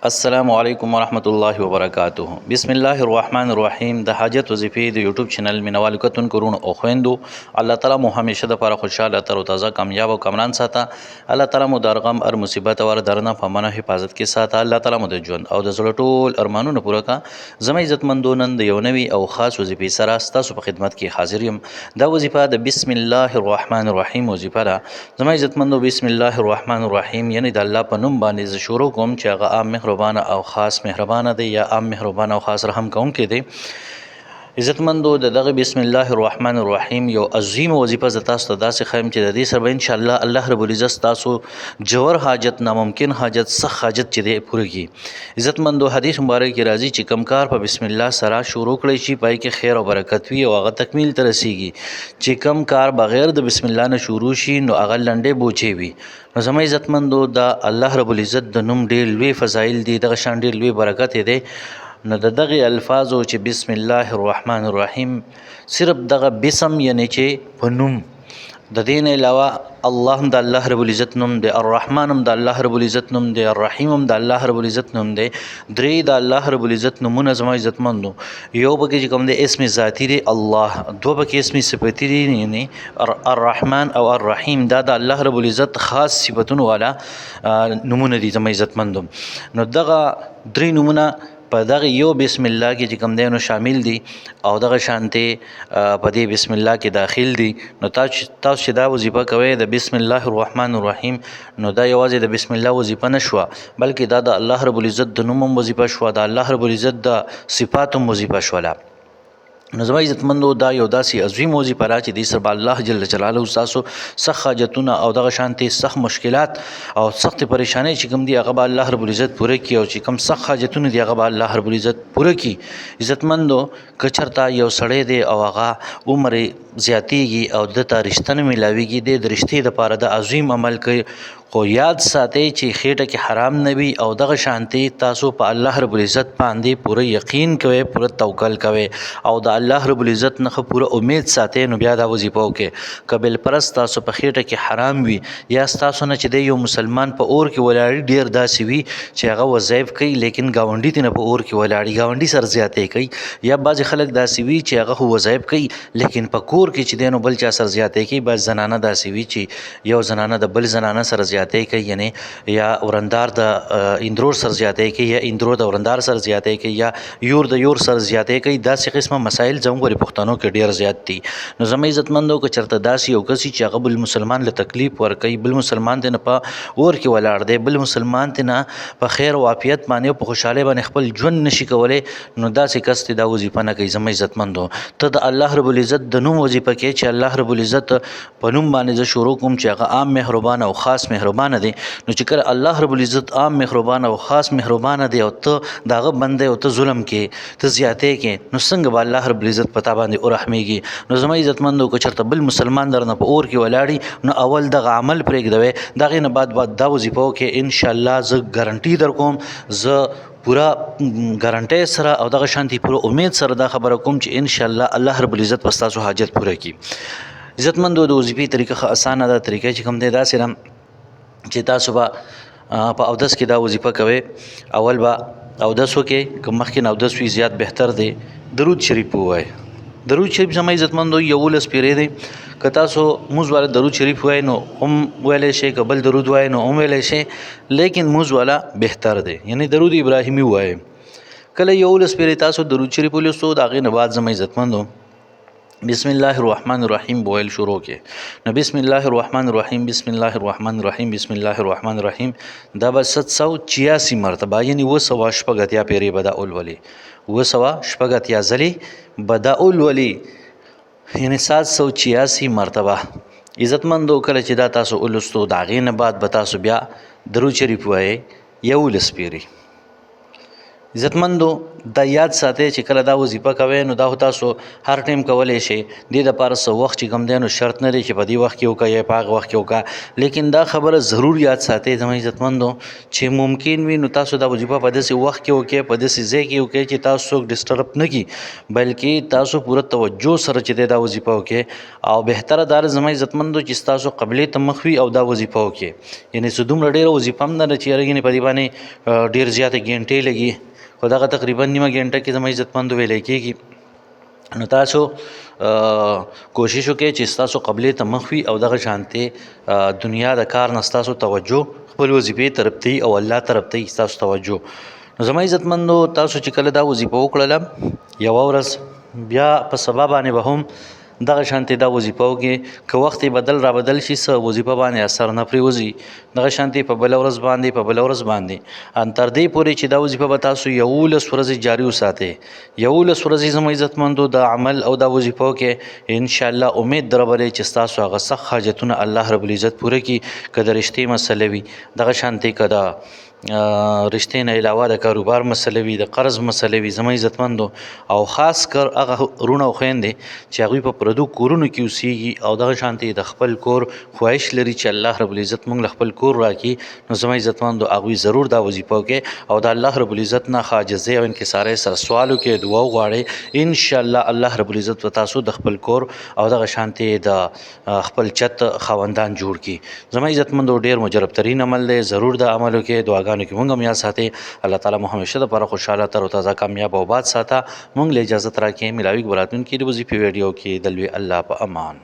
السلام علیکم ورحمت الله وبرکاته. بسم الله الرحمن الرحیم. د حاجت وظیفې د یوټیوب چینل مینوالو کتونکو، وروڼو او خویندو، الله تعالی مو همیشه د پاره خوشحاله، تر او تازه، کامیاب او کامران ساته. الله تعالی مو د غم هر مصیبت او هر درد نه په امن او حفاظت کې ساته. الله تعالی مو د ژوند او د زړه ټول ارمانونه پوره کا. زما عزتمندو، نن د یو نوي او خاص وظیفې سره ستاسو په خدمت کې حاضر یم. دا وظیفه د بسم الله الرحمن الرحیم وظیفه ده. زما عزتمندو، بسم الله الرحمن الرحیم یعنی د الله په نوم باندې زه شروع کوم چې هغه عام مهربان او خاص مهربان دی یا عام مهربان او خاص رحم کوونکی دی. عزتمندو، د دغه بسم الله الرحمن الرحیم یو عظیم وظیفه زه تاسو ته داسې ښیم چې د دې سره به ان شاء الله الله رب العزت تاسو جوور حاجت، ناممکن حاجت، سخت حاجت چې دی پوره کړي. عزتمندو، حدیث مبارک کې راځي چې کم کار په بسم الله سره شروع کړی شي، پای کې خیر او برکت وي او هغه تکمیل ته رسیږي. چې کم کار بغیر د بسم الله نه شروع شي، نو هغه لنډې بوچې وي. نو زما عزتمندو، دا الله رب العزت د نوم ډېر لوی فضایل دي، دغه شان ډېر لوی برکت دی. نو د دغه الفاظو چې بسم الله الرحمن الرحیم، صرف دغه بسم یعنی چې په نوم، د دین علاوه الله هم د الله رب العزت نوم دی، الرحمن هم د الله رب العزت نوم دی، الرحیم هم د الله رب العزت نوم دی. درې د الله رب العزت نومونه زما عزتمندو، یو پکې چې کوم دی اسم ذاتی دی الله، دوه پکې اسم صفتی دی یعنی الرحمن او الرحیم. دا د الله رب العزت خاص صفتونو والا نومونه دي زما عزتمندو. نو دغه درې نومونه په دغه یو بسم الله کې چې کوم دی نو شامل دي او دغه شانتې په دې بسم الله کې داخل دي. نو تاسو چې دا وظیفه کوئ د بسم الله الرحمن الرحیم، نو دا یوازې د بسم الله وظیفه نه شوه، بلکې دا د الله رب العزت د نوم هم وظیفه شوه، د الله رب العزت د صفات هم وظیفه شوله. نو زما عزتمندو، دا یو داسې عظیم وظیفه ده چې دې سره به الله جل جلاله ستاسو سخت حاجتونه او دغه شانتې سخت مشکلات او سختې پریشانۍ چې کوم دي، هغه به الله رب العزت پوره کړي او چې کوم سخت حاجتونه دي، هغه به الله رب العزت پوره کړي. عزتمندو، که چېرته یو سړی دی او هغه عمر زیاتیږي او ده ته رشته نه میلاویږي، دی د رشتې دپاره د عظیم عمل کوي، خو یاد ساتئ چې خېټه کې حرام نه وي او دغه شانتې تاسو په الله رب العزت باندې پوره یقین کوئ، پوره توکل کوئ او د الله رب العزت نه پوره امید ساتئ، نو بیا دا وظیفه وکړئ. که بالفرض تاسو په خېټه کې حرام وي یا ستاسو نه چې دی یو مسلمان په اور کې ولاړي، ډېر داسې وي چې هغه وظایف کوي لیکن ګاونډي ترې نه په اور کې ولاړي، ګاونډي سره زیاتی کوي، یا بعضې خلک داسې وي چې هغه خو وظایف کوي لیکن په کور کې چې دی نو بل چا سره زیاتی کوي. بعض زنانه داسې وي چې یو زنانه د بل زنانه سره زیاتی کوي، یعنی یا ورندار د اندرور سره زیاتی کوي یا اندرور د ورندار سره زیاتی کوي یا یور د یور سره زیاتی کوي. داسې قسمه مسایل زموږ ورې پښتنو کې ډېر زیات دي. نو زما عزتمندو، که چېرته داسې یو کس چې هغه بل مسلمان له تکلیف ورکوي، بل مسلمان دی نه په اور کې ولاړ دی، بل مسلمان دی نه په خیر او عافیت باندې او په خوشحالۍ باندې خپل ژوند نشي کولی، نو داسې کس ته دا وظیفه نه کوي. زما عزتمندو، ته د الله رب العزت د نوم وظیفه کې چې الله رب العزت په نوم باندې زه شروع کوم چې هغه عام مهربان او خاص مهربان دی. نو چې کله الله رب العزت عام مهربان او خاص مهربان دی او ته د هغه بنده او ته ظلم کې، ته زیاتې کې، نو څنګه به الله رب العزت په تا باندې ورحمیږي؟ نو زما عزتمندو، که چېرته بل مسلمان درنه په اور کې ولاړي، نو اول دغه عمل پرېږدوی، د هغې نه بعد بعد دا وظیفه وکړئ. انشاءالله زه ګارنټي در کوم، زه پورا ګارنټۍ سره او دغه شانتي پوره امید سره دا خبره کوم چې ان شاء الله الله رب العزت به ستاسو حاجت پوره کړي. عزتمندو، د وظیفې طریقه ښه اسانه ده. طریقه چې کوم دی داسې ده چې تاسو به په اودس کې دا وظیفه کوئ. اول به اودس وکړئ، که مخکې نه اودس وي زیات بهتر دی. درود شریف ووایئ. درود شریف زما عزتمندو 11 پیرې دی. که تاسو موز والا درود شریف وای نو هم ویلی شئ، که بل درود وای نو هم ویلی شئ، لیکن موز والا بهتر دی، یعنی درود ابراهیمی وای. کله 11 پیرې تاسو درود شریف ولوستو، د هغې نه بعد زما عزتمندو بسم الله الرحمن الرحیم بویل شروع کې. نو بسم الله الرحمن الرحیم، بسم الله الرحمن الرحیم، بسم الله الرحمن الرحیم، دا به 786 مرتبه یعنی 786 پیرې به دا ولولي، 786 ځلې به دا ولولي، یعنی 786 مرتبه. عزتمندو، کله چې دا تاسو ولوستو، د هغې نه بعد به تاسو بیا درود شریف وایئ 11 پیرې. عزتمندو، دا یاد ساتئ چې کله دا وظیفه کوئ نو دا خو تاسو هر ټایم کولی شئ. دې دپاره څه وخت چې کوم دی نو شرط نه دی چې په دې وخت کې وکړه یا په هغه وخت کې وکړه، لیکن دا خبره ضرور یاد ساتئ زما عزتمندو چې ممکن وي نو تاسو دا وظیفه په داسې وخت کې وکړئ، په داسې ځای کې وکړئ چې تاسو څوک ډسټرب نه کړي، بلکې تاسو پوره توجه سره چې دی دا وظیفه وکړئ. او بهتره دا ده زما عزتمندو چې ستاسو قبلې ته مخ وي او دا وظیفه وکړئ. یعنې څه دومره ډېره وظیفه هم نه ده چې یاره یعنې په دې باندې ډېر زیاتې ګنټې لګي، خو دغه تقریبا نیمه ګنټه کې زما عزتمندو ویلی کېږي. نو تاسو کوشش وکړئ چې ستاسو قبلې ته مخ وي او دغه شانتې دنیا د کار نه ستاسو توجه خپل وظیفې طرف ته او الله طرف ته ستاسو توجه. نو زما عزتمندو، تاسو چې کله دا وظیفه وکړله یوه ورځ، بیا په سبا باندې به هم دغه شانتې دا وظیفه وکړي. که وخت یې بدل را بدل شي څه وظیفه باندې اثر نه پرېوځي. دغه شانتې په بله ورځ باندې، په بله ورځ باندې، ان تر دې پورې چې دا وظیفه به تاسو 11 ورځې جاري وساتئ. 11 ورځې زما عزتمندو دا عمل او دا وظیفه وکړئ، انشاءالله امید دربلې چې ستاسو هغه سخت حاجتونه الله رب العزت پوره کړي. که د رشتې مسله وي، دغه شانتې که د رشتې نه علاوه د کاروبار مسله وي، د قرض مسله وي زما عزتمندو، او خاص کر هغه وروڼه او خویندې چې هغوی په پردو کورونو کې اوسېږي او دغه شانتې د خپل کور خواهش لري چې الله رب العزت موږ له خپل کور راکړي، نو زما عزتمندو هغوی ضرور دا وظیفه وکړي او د الله رب العزت نه ښه عاجزۍ او انکسارۍ سره سوال وکړي، دعا وغواړي، انشاءالله الله رب العزت به تاسو د خپل کور او دغه شانتې د خپل چت خاوندان جوړ کړي. زما عزتمندو، ډېر مجرب ترین عمل دی، ضرور دا عمل وکړئ. دعاګانو کې موږ هم یاد ساتئ. الله تعالی مو همیشه دپاره خوشحاله، تر او تازه، کامیاب او آباد ساته. موږ له اجازت راکړئ، ملاوي به راتلونکي د وظیفې ویډیو کې. د لوی الله په امان.